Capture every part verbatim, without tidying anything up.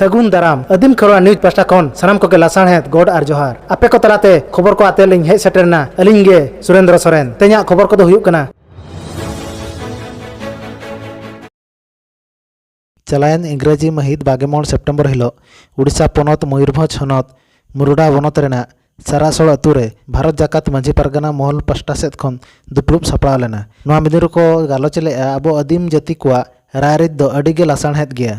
ᱥᱟᱹᱜᱩᱱ ᱫᱟᱨᱟᱢ᱾ ᱟᱹᱫᱤᱢ ᱠᱷᱮᱨᱣᱟᱲ ᱱᱤᱭᱩᱡᱽ ᱯᱟᱦᱴᱟ ᱠᱷᱚᱱ ᱥᱟᱱᱟᱢ ᱠᱚᱜᱮ ᱞᱟᱥᱟᱲᱦᱮᱫ ᱜᱚᱰ ᱟᱨ ᱡᱚᱦᱟᱨ᱾ ᱟᱯᱮ ᱠᱚ ᱛᱟᱞᱟᱛᱮ ᱠᱷᱚᱵᱚᱨ ᱠᱚ ᱟᱛᱮ ᱞᱤᱧ ᱦᱮᱡ ᱥᱮᱴᱮᱨ ᱮᱱᱟ ᱟᱹᱞᱤᱧ ᱜᱮ ᱥᱩᱨᱮᱱᱫᱨᱚ ᱥᱚᱨᱮᱱ᱾ ᱛᱮᱦᱮᱧᱟᱜ ᱠᱷᱚᱵᱚᱨ ᱠᱚᱫᱚ ᱦᱩᱭᱩᱜ ᱠᱟᱱᱟ᱾ ᱪᱟᱞᱟᱣᱮᱱ ᱤᱝᱨᱮᱡᱤ ᱢᱟᱹᱦᱤᱛ ᱵᱟᱜᱮ ᱢᱚᱬ ᱥᱮᱯᱴᱮᱢᱵᱚᱨ ᱦᱤᱞᱳᱜ ᱩᱰᱤᱥᱟ ᱯᱚᱱᱚᱛ ᱢᱚᱭᱩᱨᱵᱷᱚᱸᱡᱽ ᱦᱚᱱᱚᱛ ᱢᱩᱨᱩᱰᱟ ᱵᱚᱱᱚᱛ ᱨᱮᱱᱟᱜ ᱥᱟᱨᱟᱥᱚᱲ ᱟᱹᱛᱩ ᱨᱮ ᱵᱷᱟᱨᱚᱛ ᱡᱟᱠᱟᱛ ᱢᱟᱹᱡᱷᱤ ᱯᱟᱨᱜᱟᱱᱟ ᱢᱚᱦᱚᱞ ᱯᱟᱥᱴᱟ ᱥᱮᱫ ᱠᱷᱚᱱ ᱫᱩᱯᱲᱩᱵ ᱥᱟᱯᱲᱟᱣ ᱞᱮᱱᱟ᱾ ᱱᱚᱣᱟ ᱢᱤᱫᱩᱱ ᱨᱮᱠᱚ ᱜᱟᱞᱚᱪ ᱞᱮᱫᱼᱟ, ᱟᱵᱚ ᱟᱹᱫᱤᱢ ᱡᱟᱹᱛᱤ ᱠᱚᱣᱟᱜ ᱨᱟᱭᱨᱤᱛ ᱫᱚ ᱟᱹᱰᱤ ᱜᱮ ᱞᱟᱥᱟᱲᱦᱮᱫ ᱜᱮᱭᱟ᱾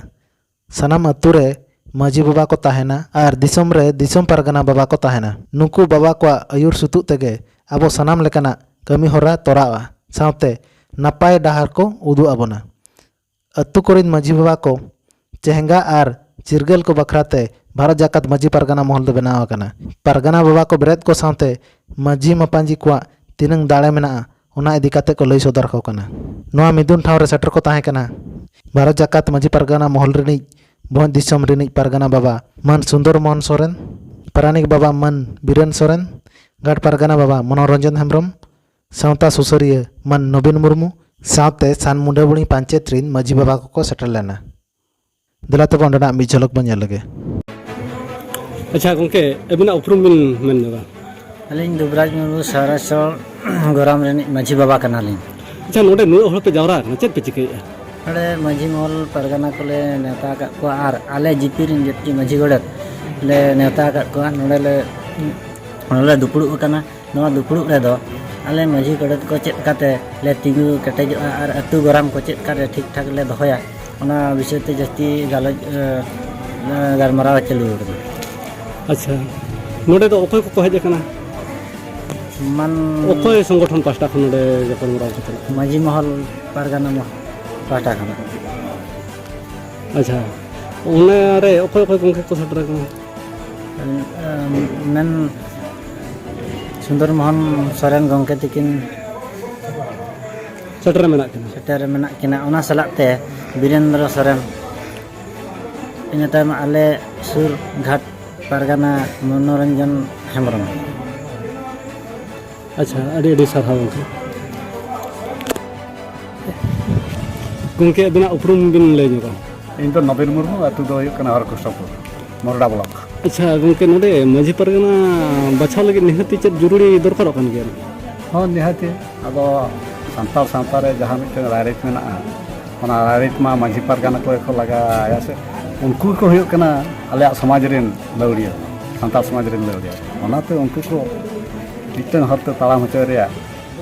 ᱥᱟᱱᱟᱢ ᱟᱹᱛᱩ ᱨᱮ ᱢᱟᱹᱡᱷᱤ ᱵᱟᱵᱟ ᱠᱚ ᱛᱟᱦᱮᱱᱟ ᱟᱨ ᱫᱤᱥᱚᱢ ᱨᱮ ᱫᱤᱥᱚᱢ ᱯᱟᱨᱜᱟᱱᱟ ᱵᱟᱵᱟ ᱠᱚ ᱛᱟᱦᱮᱱᱟ᱾ ᱱᱩᱠᱩ ᱵᱟᱵᱟ ᱠᱚᱣᱟᱜ ᱟᱹᱭᱩᱨ ᱥᱩᱛᱩᱜ ᱛᱮᱜᱮ ᱟᱵᱚ ᱥᱟᱱᱟᱢ ᱞᱮᱠᱟᱱᱟᱜ ᱠᱟᱹᱢᱤ ᱦᱚᱨᱟ ᱛᱚᱨᱟᱜᱼᱟ, ᱥᱟᱶᱛᱮ ᱱᱟᱯᱟᱭ ᱰᱟᱦᱟᱨ ᱠᱚ ᱩᱫᱩᱜ ᱟᱵᱚᱱᱟ᱾ ᱟᱹᱛᱩ ᱠᱚᱨᱮᱱ ᱢᱟᱹᱡᱷᱤ ᱵᱟᱵᱟ ᱠᱚ ᱪᱮᱦᱮᱸᱜᱟ ᱟᱨ ᱪᱤᱨᱜᱟᱹᱞ ᱠᱚ ᱵᱟᱠᱷᱨᱟ ᱛᱮ ᱵᱷᱟᱨᱚᱛ ᱡᱟᱠᱟᱛ ᱢᱟᱹᱡᱷᱤ ᱯᱟᱨᱜᱟᱱᱟ ᱢᱚᱦᱚᱞ ᱫᱚ ᱵᱮᱱᱟᱣ ᱟᱠᱟᱱᱟ᱾ ᱯᱟᱨᱜᱟᱱᱟ ᱵᱟᱵᱟ ᱠᱚ ᱵᱮᱨᱮᱫ ᱠᱚ ᱥᱟᱶᱛᱮ ᱢᱟᱹᱡᱷᱤ ᱢᱟᱯᱟᱧᱡᱤ ᱠᱚᱣᱟᱜ ᱛᱤᱱᱟᱹᱝ ᱫᱟᱲᱮ ᱢᱮᱱᱟᱜᱼᱟ, ᱚᱱᱟ ᱤᱫᱤ ᱠᱟᱛᱮ ᱠᱚ ᱞᱟᱹᱭ ᱥᱚᱫᱚᱨ ᱟᱠᱚ ᱠᱟᱱᱟ᱾ ᱱᱚᱣᱟ ᱢᱤᱫᱩᱱ ᱴᱷᱟᱶ ᱨᱮ ᱥᱮᱴᱮᱨ ᱠᱚ ᱛᱟᱦᱮᱸ ᱠᱟᱱᱟ ᱵᱷᱟᱨᱚᱛ ᱡᱟᱠᱟᱛ ᱢᱟᱹᱡᱷᱤ ᱯᱟᱨᱜᱟᱱᱟ ᱢᱚᱦᱚᱞ ᱨᱤᱱᱤᱡ ᱵᱷᱚᱸᱡᱽ ᱫᱤᱥᱚᱢ ᱨᱤᱱᱤᱡ ᱯᱟᱨᱜᱟᱱᱟ ᱵᱟᱵᱟ ᱢᱟᱹᱱ ᱥᱩᱱᱫᱚᱨ ᱢᱳᱦᱚᱱ ᱥᱚᱨᱮᱱ, ᱯᱟᱨᱟᱱᱤᱠ ᱵᱟᱵᱟ ᱢᱟᱹᱱ ᱵᱤᱨᱮᱱ ᱥᱚᱨᱮᱱ, ᱜᱟᱲ ᱯᱟᱨᱜᱟᱱᱟ ᱵᱟᱵᱟ ᱢᱚᱱᱳᱨᱚᱧᱡᱚᱱ ᱦᱮᱢᱵᱨᱚᱢ, ᱥᱟᱶᱛᱟ ᱥᱩᱥᱟᱹᱨᱤᱭᱟᱹ ᱢᱟᱹᱱ ᱱᱚᱵᱤᱱ ᱢᱩᱨᱢᱩ, ᱥᱟᱶᱛᱮ ᱥᱟᱱ ᱢᱩᱰᱟᱹ ᱵᱩᱲᱦᱤ ᱯᱟᱧᱪᱮᱛ ᱨᱤᱱ ᱢᱟᱹᱡᱷᱤ ᱵᱟᱵᱟ ᱠᱚᱠᱚ ᱥᱮᱴᱮᱨ ᱞᱮᱱᱟ᱾ ᱫᱮᱞᱟ ᱛᱚᱵᱮ ᱚᱸᱰᱮᱱᱟᱜ ᱢᱤᱫ ᱡᱷᱚᱞᱚᱠ ᱵᱚᱱ ᱧᱮᱞ ᱞᱮᱜᱮ᱾ ᱟᱪᱪᱷᱟ ᱜᱚᱝᱠᱮ, ᱟᱹᱵᱤᱱᱟᱜ ᱩᱯᱨᱩᱢ ᱵᱤᱱ ᱢᱮᱱ ᱧᱚᱜᱟ᱾ ᱟᱹᱞᱤᱧ ᱫᱩᱵᱽᱨᱟᱡᱽ ᱢᱩᱨᱢᱩ, ᱥᱟᱨᱟᱥᱚᱲ ᱜᱚᱨᱟᱢ ᱨᱤᱱᱤᱡ ᱢᱟᱹᱡᱷᱤ ᱵᱟᱵᱟ ᱠᱟᱱᱟᱞᱤᱧ᱾ ᱟᱪᱪᱷᱟ, ᱱᱚᱰᱮ ᱱᱩᱱᱟᱹᱜ ᱦᱚᱲ ᱯᱮ ᱡᱟᱣᱨᱟ ᱟᱠᱟᱱᱟ, ᱪᱮᱫ ᱯᱮ ᱪᱤᱠᱟᱹᱭᱮᱫᱼᱟ? ᱱᱚᱰᱮ ᱢᱟᱹᱡᱷᱤ ᱢᱚᱦᱚᱞ ᱯᱟᱨᱜᱟᱱᱟ ᱠᱚᱞᱮ ᱱᱮᱣᱛᱟ ᱟᱠᱟᱫ ᱠᱚᱣᱟ ᱟᱨ ᱟᱞᱮ ᱡᱤᱯᱤ ᱨᱤᱱ ᱡᱟᱹᱛᱤ ᱢᱟᱹᱡᱷᱤ ᱜᱚᱰᱮᱛ ᱞᱮ ᱱᱮᱣᱛᱟ ᱟᱠᱟᱫ ᱠᱚᱣᱟ᱾ ᱱᱚᱰᱮ ᱞᱮ, ᱱᱚᱰᱮ ᱞᱮ ᱫᱩᱯᱲᱩᱵ ᱟᱠᱟᱱᱟ᱾ ᱱᱚᱣᱟ ᱫᱩᱯᱲᱩᱵ ᱨᱮᱫᱚ ᱟᱞᱮ ᱢᱟᱹᱡᱷᱤ ᱜᱚᱰᱮᱛ ᱠᱚ ᱪᱮᱫ ᱞᱮᱠᱟᱛᱮ ᱞᱮ ᱛᱤᱸᱜᱩ ᱠᱮᱴᱮᱡᱚᱜᱼᱟ ᱟᱨ ᱟᱹᱛᱩ ᱜᱚᱨᱟᱢ ᱠᱚ ᱪᱮᱫ ᱞᱮᱠᱟᱨᱮ ᱴᱷᱤᱠ ᱴᱷᱟᱠ ᱞᱮ ᱫᱚᱦᱚᱭᱟ, ᱚᱱᱟ ᱵᱤᱥᱚᱭ ᱛᱮ ᱡᱟᱹᱥᱛᱤ ᱜᱟᱞᱚᱪ, ᱮ, ᱜᱟᱞᱢᱟᱨᱟᱣ ᱪᱟᱹᱞᱩ ᱟᱠᱟᱱᱟ᱾ ᱟᱪᱪᱷᱟ, ᱱᱚᱰᱮ ᱫᱚ ᱚᱠᱚᱭ ᱠᱚᱠᱚ ᱦᱮᱡ ᱟᱠᱟᱱᱟ? ᱢᱟᱱ- ᱚᱠᱚᱭ ᱥᱚᱝᱜᱚᱴᱷᱚᱱ ᱯᱟᱦᱴᱟ ᱠᱷᱚᱱ ᱱᱚᱰᱮ ᱜᱟᱯᱟᱞᱢᱟᱨᱟᱣ ᱠᱚ ᱪᱟᱞᱟᱜ ᱠᱟᱱᱟ? ᱢᱟᱹᱡᱷᱤ ᱢᱚᱦᱚᱞ ᱯᱟᱨᱜᱟᱱᱟ ᱢᱚᱦᱚᱞ ᱯᱟᱦᱴᱟ ᱠᱷᱚᱱᱟᱜ᱾ ᱟᱪᱪᱷᱟ, ᱚᱱᱟᱨᱮ ᱚᱠᱚᱭ ᱚᱠᱚᱭ ᱜᱚᱢᱠᱮ ᱠᱚ ᱥᱮᱴᱮᱨ ᱟᱠᱟᱱᱟ? ᱢᱮᱱ ᱥᱩᱱᱫᱚᱨ ᱢᱳᱦᱚᱱ ᱥᱚᱨᱮᱱ ᱜᱚᱢᱠᱮ ᱛᱤᱠᱤᱱ ᱥᱮᱴᱮᱨ ᱨᱮ ᱢᱮᱱᱟᱜ ᱠᱤᱱᱟ᱾ ᱥᱮᱴᱮᱨ ᱨᱮ ᱢᱮᱱᱟᱜ ᱠᱤᱱᱟ᱾ ᱚᱱᱟ ᱥᱟᱞᱟᱜ ᱛᱮ ᱵᱤᱨᱮᱱᱫᱨᱚ ᱥᱚᱨᱮᱱ, ᱤᱱᱟᱹ ᱛᱟᱭᱚᱢ ᱟᱞᱮ ᱥᱩᱨ ᱜᱷᱟᱴ ᱯᱟᱨᱜᱟᱱᱟ ᱢᱚᱱᱳᱨᱚᱧᱡᱚᱱ ᱦᱮᱢᱵᱨᱚᱢ᱾ ᱟᱪᱪᱷᱟ, ᱟᱹᱰᱤ ᱟᱹᱰᱤ ᱥᱟᱨᱦᱟᱣ ᱜᱚᱢᱠᱮ᱾ ᱜᱚᱢᱠᱮ, ᱟᱹᱵᱤᱱᱟᱜ ᱩᱯᱨᱩᱢ ᱵᱤᱱ ᱞᱟᱹᱭ ᱧᱚᱜᱟ᱾ ᱤᱧ ᱫᱚ ᱱᱚᱵᱤᱱ ᱢᱩᱨᱢᱩ, ᱟᱹᱛᱩ ᱫᱚ ᱦᱩᱭᱩᱜ ᱠᱟᱱᱟ ᱦᱚᱨᱤᱠᱨᱤᱥᱱᱚᱯᱩᱨ, ᱢᱚᱨᱰᱟ ᱵᱞᱚᱠ᱾ ᱟᱪᱪᱷᱟ ᱜᱚᱢᱠᱮ, ᱱᱚᱰᱮ ᱢᱟᱹᱡᱷᱤ ᱯᱟᱨᱜᱟᱱᱟ ᱵᱟᱪᱷᱟᱣ ᱞᱟᱹᱜᱤᱫ ᱱᱤᱦᱟᱹᱛᱤ ᱪᱮᱫ ᱡᱚᱨᱩᱨᱤ ᱫᱚᱨᱠᱟᱨᱚᱜ ᱠᱟᱱ ᱜᱮᱭᱟ? ᱦᱚᱸ, ᱱᱤᱦᱟᱹᱛᱤ᱾ ᱟᱫᱚ ᱥᱟᱱᱛᱟᱲ ᱥᱟᱶᱛᱟ ᱨᱮ ᱡᱟᱦᱟᱸ ᱢᱤᱫᱴᱮᱱ ᱨᱟᱭᱨᱤᱛ ᱢᱮᱱᱟᱜᱼᱟ, ᱚᱱᱟ ᱨᱟᱭᱨᱤᱛ ᱢᱟ ᱢᱟᱹᱡᱷᱤ ᱯᱟᱨᱜᱟᱱᱟ ᱠᱚᱜᱮ ᱠᱚ ᱞᱟᱜᱟᱭᱟ ᱥᱮ᱾ ᱩᱱᱠᱩ ᱜᱮᱠᱚ ᱦᱩᱭᱩᱜ ᱠᱟᱱᱟ ᱟᱞᱮᱭᱟᱜ ᱥᱚᱢᱟᱡᱽ ᱨᱮᱱ ᱞᱟᱹᱣᱲᱤᱭᱟᱹ, ᱥᱟᱱᱛᱟᱲ ᱥᱚᱢᱟᱡᱽ ᱨᱮᱱ ᱞᱟᱹᱣᱲᱤᱭᱟᱹ᱾ ᱚᱱᱟᱛᱮ ᱩᱱᱠᱩ ᱠᱚ ᱢᱤᱫᱴᱮᱱ ᱦᱚᱨᱛᱮ ᱛᱟᱲᱟᱢ ᱦᱚᱪᱚᱭ ᱨᱮᱭᱟᱜ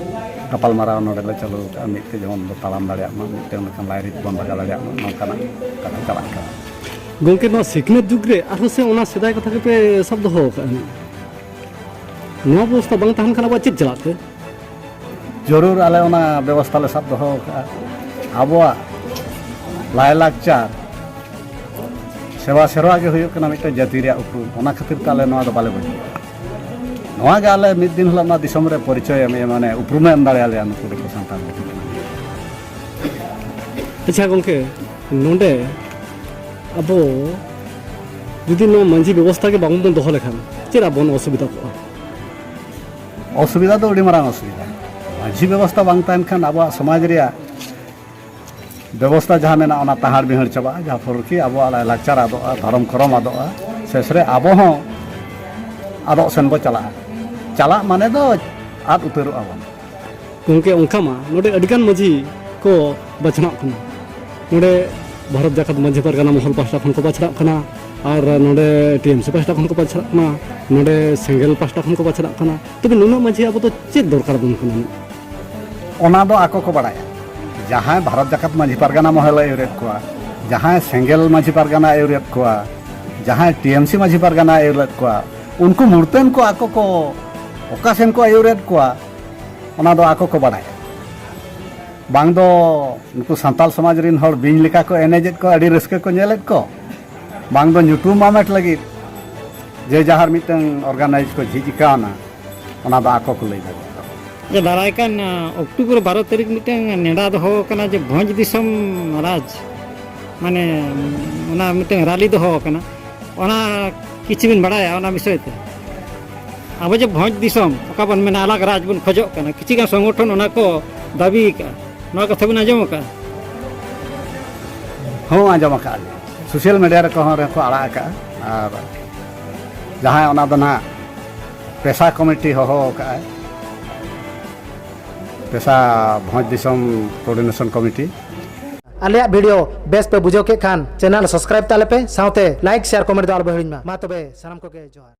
ᱜᱟᱯᱟᱞᱢᱟᱨᱟᱣ ᱱᱚᱰᱮ ᱞᱮ ᱪᱟᱹᱞᱩ ᱟᱠᱟᱫᱼᱟ, ᱢᱤᱫ ᱛᱮ ᱡᱮᱢᱚᱱ ᱵᱚ ᱛᱟᱲᱟᱢ ᱫᱟᱲᱮᱭᱟᱜ ᱢᱟ, ᱢᱤᱫᱴᱮᱱ ᱞᱮᱠᱟᱱ ᱞᱟᱭᱨᱤᱛ ᱵᱚᱱ ᱞᱟᱜᱟᱣ ᱫᱟᱲᱮᱭᱟᱜ ᱢᱟ, ᱱᱚᱝᱠᱟᱱᱟᱜ ᱠᱟᱛᱷᱟ ᱪᱟᱞᱟᱜ ᱠᱟᱱᱟ᱾ ᱜᱚᱢᱠᱮ, ᱱᱚᱣᱟ ᱥᱤᱠᱷᱱᱟᱹᱛ ᱡᱩᱜᱽ ᱨᱮ ᱟᱨᱦᱚᱸ ᱥᱮ ᱚᱱᱟ ᱥᱮᱫᱟᱭ ᱠᱟᱛᱷᱟ ᱜᱮᱯᱮ ᱥᱟᱵ ᱫᱚᱦᱚ ᱟᱠᱟᱫᱼᱟ? ᱱᱚᱣᱟ ᱵᱮᱵᱚᱥᱛᱷᱟ ᱵᱟᱝ ᱛᱟᱦᱮᱱ ᱠᱷᱟᱱ ᱟᱵᱚᱣᱟᱜ ᱪᱮᱫ ᱪᱟᱞᱟᱜ ᱛᱮ? ᱡᱚᱨᱩᱨ ᱟᱞᱮ ᱚᱱᱟ ᱵᱮᱵᱚᱥᱛᱷᱟ ᱞᱮ ᱥᱟᱵ ᱫᱚᱦᱚ ᱟᱠᱟᱫᱼᱟ᱾ ᱟᱵᱚᱣᱟᱜ ᱞᱟᱭᱼᱞᱟᱠᱪᱟᱨ ᱥᱮᱵᱟ ᱥᱮᱨᱣᱟ ᱜᱮ ᱦᱩᱭᱩᱜ ᱠᱟᱱᱟ ᱢᱤᱫᱴᱮᱱ ᱡᱟᱹᱛᱤ ᱨᱮᱭᱟᱜ ᱩᱯᱨᱩᱢ᱾ ᱚᱱᱟ ᱠᱷᱟᱹᱛᱤᱨ ᱛᱮ ᱟᱞᱮ ᱱᱚᱣᱟ ᱫᱚ ᱵᱟᱞᱮ ᱵᱟᱹᱜᱤᱭᱟ᱾ ᱱᱚᱣᱟ ᱜᱮ ᱟᱞᱮ ᱢᱤᱫ ᱫᱤᱱ ᱦᱤᱞᱳᱜ ᱱᱚᱣᱟ ᱫᱤᱥᱚᱢ ᱨᱮ ᱯᱚᱨᱤᱪᱚᱭ ᱮᱢ, ᱢᱟᱱᱮ ᱩᱯᱨᱩᱢᱮ ᱮᱢ ᱫᱟᱲᱮᱭᱟᱞᱮᱭᱟ, ᱱᱩᱠᱩ ᱫᱚᱠᱚ ᱥᱟᱱᱛᱟᱲ ᱠᱟᱱᱟ᱾ ᱟᱪᱪᱷᱟ ᱜᱚᱢᱠᱮ, ᱱᱚᱰᱮ ᱟᱵᱚ ᱡᱩᱫᱤ ᱱᱚᱣᱟ ᱢᱟᱹᱡᱷᱤ ᱵᱮᱵᱚᱥᱛᱷᱟ ᱜᱮ ᱵᱟᱝᱵᱚᱱ ᱫᱚᱦᱚ ᱞᱮᱠᱷᱟᱱ ᱪᱮᱫ ᱟᱵᱚ ᱵᱚᱱ ᱚᱥᱩᱵᱤᱫᱷᱟ ᱠᱚᱜᱼᱟ? ᱚᱥᱩᱵᱤᱫᱷᱟ ᱫᱚ ᱟᱹᱰᱤ ᱢᱟᱨᱟᱝ ᱚᱥᱩᱵᱤᱫᱷᱟ᱾ ᱢᱟᱹᱡᱷᱤ ᱵᱮᱵᱚᱥᱛᱷᱟ ᱵᱟᱝ ᱛᱟᱦᱮᱱ ᱠᱷᱟᱱ ᱟᱵᱚᱣᱟᱜ ᱥᱚᱢᱟᱡᱽ ᱨᱮᱭᱟᱜ ᱵᱮᱵᱚᱥᱛᱷᱟ ᱡᱟᱦᱟᱸ ᱢᱮᱱᱟᱜᱼᱟ, ᱚᱱᱟ ᱛᱟᱦᱟᱲ ᱵᱤᱦᱟᱹᱲ ᱪᱟᱵᱟᱜᱼᱟ, ᱡᱟᱦᱟᱸ ᱯᱷᱚᱞ ᱠᱤ ᱟᱵᱚᱣᱟᱜ ᱞᱟᱭᱼᱞᱟᱠᱪᱟᱨ ᱟᱫᱚᱜᱼᱟ, ᱫᱷᱚᱨᱚᱢ ᱠᱚᱨᱚᱢ ᱟᱫᱚᱜᱼᱟ, ᱥᱮᱥ ᱨᱮ ᱟᱵᱚ ᱦᱚᱸ ᱟᱫᱚᱜ ᱥᱮᱱ ᱵᱚ ᱪᱟᱞᱟᱜᱼᱟ᱾ ᱪᱟᱞᱟᱜ ᱢᱟᱱᱮ ᱫᱚ ᱟᱫ ᱩᱛᱟᱹᱨᱚᱜᱼᱟ ᱵᱚᱱ᱾ ᱜᱚᱢᱠᱮ, ᱚᱱᱠᱟ ᱢᱟ ᱱᱚᱰᱮ ᱟᱹᱰᱤᱜᱟᱱ ᱢᱟᱹᱡᱷᱤ ᱠᱚ ᱵᱟᱪᱷᱱᱟᱜ ᱠᱟᱱᱟ᱾ ᱱᱚᱰᱮ ᱵᱷᱟᱨᱚᱛ ᱡᱟᱠᱟᱛ ᱢᱟᱹᱡᱷᱤ ᱯᱟᱨᱜᱟᱱᱟ ᱢᱚᱦᱚᱞ ᱯᱟᱦᱴᱟ ᱠᱷᱚᱱ ᱠᱚ ᱵᱟᱪᱷᱱᱟᱜ ᱠᱟᱱᱟ, ᱟᱨ ᱱᱚᱰᱮ ᱴᱤ ᱮᱢ ᱥᱤ ᱯᱟᱦᱴᱟ ᱠᱷᱚᱱ ᱠᱚ ᱵᱟᱪᱷᱱᱟᱜ ᱠᱟᱱᱟ, ᱱᱚᱰᱮ ᱥᱮᱸᱜᱮᱞ ᱯᱟᱦᱴᱟ ᱠᱷᱚᱱ ᱠᱚ ᱵᱟᱪᱷᱱᱟᱜ ᱠᱟᱱᱟ᱾ ᱛᱚᱵᱮ ᱱᱩᱱᱟᱹᱜ ᱢᱟᱹᱡᱷᱤ ᱟᱵᱚ ᱫᱚ ᱪᱮᱫ ᱫᱚᱨᱠᱟᱨ ᱟᱵᱚᱱ ᱠᱟᱱᱟ? ᱚᱱᱟ ᱫᱚ ᱟᱠᱚ ᱠᱚ ᱵᱟᱲᱟᱭᱟ᱾ ᱡᱟᱦᱟᱸᱭ ᱵᱷᱟᱨᱚᱛ ᱡᱟᱠᱟᱛ ᱢᱟᱹᱡᱷᱤ ᱯᱟᱨᱜᱟᱱᱟ ᱢᱚᱦᱚᱞᱮ ᱟᱹᱭᱩᱨᱮᱫ ᱠᱚᱣᱟ, ᱡᱟᱦᱟᱸᱭ ᱥᱮᱸᱜᱮᱞ ᱢᱟᱹᱡᱷᱤ ᱯᱟᱨᱜᱟᱱᱟ ᱟᱹᱭᱩᱨᱮᱫ ᱠᱚᱣᱟ, ᱡᱟᱦᱟᱸᱭ ᱴᱤ ᱮᱢ ᱥᱤ ᱢᱟᱹᱡᱷᱤ ᱯᱟᱨᱜᱟᱱᱟ ᱟᱹᱭᱩᱨᱮᱫ ᱠᱚᱣᱟ, ᱩᱱᱠᱩ ᱢᱩᱲᱛᱟᱹᱱ ᱠᱚ ᱟᱠᱚ ᱠᱚ ᱚᱠᱟ ᱥᱮᱱ ᱠᱚ ᱟᱹᱭᱩᱨᱮᱫ ᱠᱚᱣᱟ, ᱚᱱᱟ ᱫᱚ ᱟᱠᱚ ᱠᱚ ᱵᱟᱲᱟᱭᱟ᱾ ᱵᱟᱝ ᱫᱚ ᱱᱩᱠᱩ ᱥᱟᱱᱛᱟᱲ ᱥᱚᱢᱟᱡᱽ ᱨᱤᱱ ᱦᱚᱲ ᱵᱤᱧ ᱞᱮᱠᱟ ᱠᱚ ᱮᱱᱮᱡᱮᱫ ᱠᱚ, ᱟᱹᱰᱤ ᱨᱟᱹᱥᱠᱟᱹ ᱠᱚ ᱧᱮᱞᱮᱫ ᱠᱚ, ᱵᱟᱝ ᱫᱚ ᱧᱩᱛᱩᱢ ᱦᱟᱢᱮᱴ ᱞᱟᱹᱜᱤᱫ ᱡᱮ ᱡᱟᱦᱟᱨ ᱢᱤᱫᱴᱟᱝ ᱚᱨᱜᱟᱱᱟᱭᱤᱡᱽ ᱠᱚ ᱡᱷᱤᱡ ᱟᱠᱟᱣᱱᱟ, ᱚᱱᱟ ᱫᱚ ᱟᱠᱚ ᱠᱚ ᱞᱟᱹᱭ ᱫᱟᱲᱮᱭᱟᱜᱼᱟ᱾ ᱡᱮ ᱫᱟᱨᱟᱭ ᱠᱟᱱ, ᱟ, ᱚᱠᱴᱳᱵᱚᱨ ᱵᱟᱨᱚ ᱛᱟᱹᱨᱤᱠᱷ ᱢᱤᱫᱴᱟᱝ ᱱᱮᱰᱟ ᱫᱚᱦᱚ ᱟᱠᱟᱱᱟ ᱡᱮ ᱵᱷᱚᱸᱡᱽ ᱫᱤᱥᱚᱢ ᱨᱟᱡᱽ, ᱢᱟᱱᱮ ᱚᱱᱟ ᱢᱤᱫᱴᱟᱝ ᱨᱟᱞᱤ ᱫᱚᱦᱚ ᱟᱠᱟᱱᱟ, ᱚᱱᱟ ᱠᱤᱪᱷᱩ ᱵᱤᱱ ᱵᱟᱲᱟᱭᱟ ᱚᱱᱟ ᱵᱤᱥᱚᱭ ᱛᱮ? ᱟᱵᱚ ᱡᱮ ᱵᱷᱚᱸᱡᱽ ᱫᱤᱥᱚᱢ ᱚᱠᱟ ᱵᱚᱱ ᱢᱮᱱᱟ, ᱟᱞᱟᱜᱽ ᱨᱟᱡᱽ ᱵᱚᱱ ᱠᱷᱚᱡᱚᱜ ᱠᱟᱱᱟ, ᱠᱤᱪᱷᱩ ᱜᱟᱱ ᱥᱚᱝᱜᱚᱴᱷᱚᱱ ᱚᱱᱟ ᱠᱚ ᱫᱟᱹᱵᱤ ᱟᱠᱟᱫᱼᱟ, ᱱᱚᱣᱟ ᱠᱟᱛᱷᱟ ᱵᱤᱱ ᱟᱸᱡᱚᱢ ᱟᱠᱟᱫᱼᱟ? ᱦᱚᱸ, ᱟᱸᱡᱚᱢ ᱟᱠᱟᱫᱼᱟ ᱞᱤᱧ᱾ ᱥᱳᱥᱟᱞ ᱢᱤᱰᱤᱭᱟ ᱨᱮᱠᱚ ᱦᱚᱸ ᱨᱮᱦᱚᱸ ᱠᱚ ᱟᱲᱟᱜ ᱟᱠᱟᱫᱼᱟ᱾ ᱟᱨ ᱡᱟᱦᱟᱸᱭ ᱚᱱᱟ ᱫᱚ ᱱᱟᱦᱟᱜ ᱯᱮᱥᱟ ᱠᱚᱢᱤᱴᱤ ᱦᱚᱦᱚ ᱟᱠᱟᱫᱼᱟᱭ, ᱯᱮᱥᱟ ᱵᱷᱚᱸᱡᱽ ᱫᱤᱥᱚᱢ ᱠᱳᱚᱨᱰᱤᱱᱮᱥᱚᱱ ᱠᱚᱢᱤᱴᱤ᱾ ᱟᱞᱮᱭᱟᱜ ᱵᱷᱤᱰᱤᱭᱳ ᱵᱮᱥ ᱯᱮ ᱵᱩᱡᱷᱟᱹᱣ ᱠᱮᱫ ᱠᱷᱟᱱ, ᱪᱮᱱᱮᱞ ᱥᱟᱵᱥᱠᱨᱟᱭᱤᱵ ᱛᱟᱞᱮ ᱯᱮ, ᱥᱟᱶᱛᱮ ᱞᱟᱭᱤᱠ, ᱥᱮᱭᱟᱨ, ᱠᱚᱢᱮᱱᱴ ᱫᱚ ᱟᱞᱚ ᱯᱮ ᱦᱤᱲᱤᱧ ᱢᱟ᱾ ᱢᱟ ᱛᱚᱵᱮ, ᱥᱟᱱᱟᱢ ᱠᱚᱜᱮ ᱡᱚᱦᱟᱨ᱾